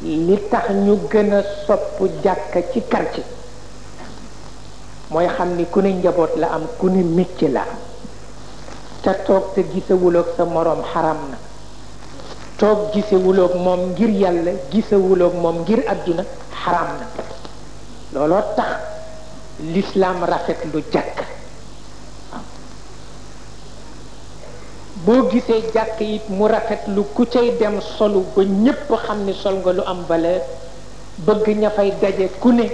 li tax ñu gën a sopp jàkka ci quartier mooy xam ni ku ne njaboot la am ku ne métier la am te toog te gisewuloog sa moroom xaram na toog gisewuloog moom ngir yàlla gisewuloog moom ngir àdduna xaram na looloo tax l'islam rafet lu jàkk boo gisee jàkk it mu rafet lu ku cay dem solu ba ñépp xam ni sol nga lu am valeur bëgg ña fay daje ku ne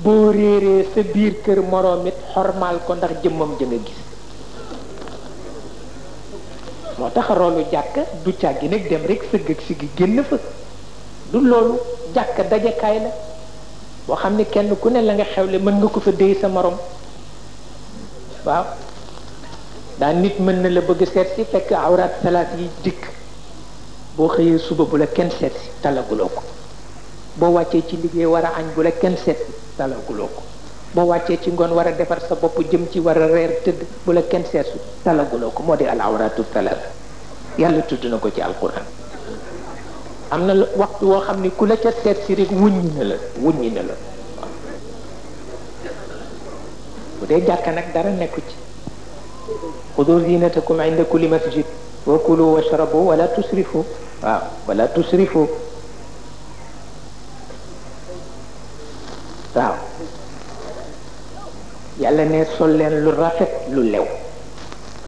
boo réeree sa biir kër moroom it xormaal ko ndax jëmmam ja nga gis moo tax rolu jàkk du càggi nag dem rek sëgg ak sigi génn fa du loolu jàkk dajekaay la boo xam ne kenn ku ne la nga xewle mën nga ko fa déy sa morom waaw daa nit mën na la bëgg seet si fekk awraat salaat yi dikk boo xëyee suba bu la kenn seet si talaguloo ko boo wàccee ci liggéey war a añ bu la kenn seet si talaguloo ko boo wàccee ci ngoon war a defar sa bopp jëm ci war a reer tëdd bu la kenn seet si talaguloo ko moo di al awraatu salaat yàlla tudd na ko ci alquran am na waxtu woo xam ne ku la ca seet si rek wuññi na la bu dee jàkka nag dara nekku ci xudu zinatakum inda kulli masjid wa kulu washrabu wala tusrifu waaw wala tusrifu waaw yàlla ne sol leen lu rafet lu lew